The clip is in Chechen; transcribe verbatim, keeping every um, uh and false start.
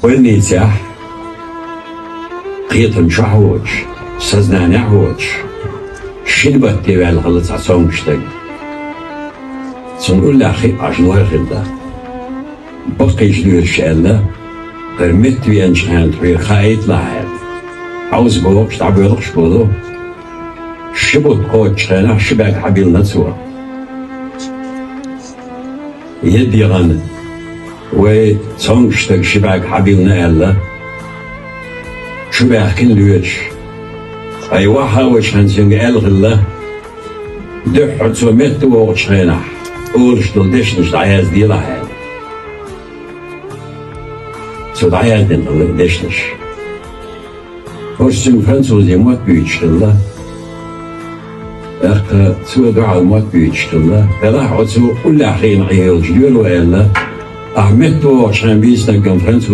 Больницехь, кхетам чохь воцуш, сознанехь воцуш, шина батте ваьлла хилла цхьа цомгуш стаг. Цунна уллехь хиъ Ӏаш лой хилла. Баккхийчу лоьраша аьлла: «ХӀара метта веанчу хенахь тхоьга хаийталахь», — аьлла. Ӏовса бохуш, дӀабоьлхуш болу, ши бутт кхочучу хенахь ши бӀаьрг хьабиллина цо. Едда яхана, вай цомгуш стаг ши бӀаьрг хьабиллина аьлла, чу баьхкина лоьраша. Ткъа и охьа а волчу хенахь цуьнга аьлла хилла: «Дуьххьара цо метта вогӀучу хенахь олуш долу дешнаш дӀаязделахь», — аьлла. Цо дӀаяздина хилла и дешнаш. ХӀорш цуьнга французийн мотт буьйцуш хилла. ТӀаккха цо дуьхьал мотт буьйцуш хилла. Делахь оцу уллехь хиъна Ӏийолчу лоьро аьлла: «Ахь метта вогӀучу хенахь бийцинарг-м француз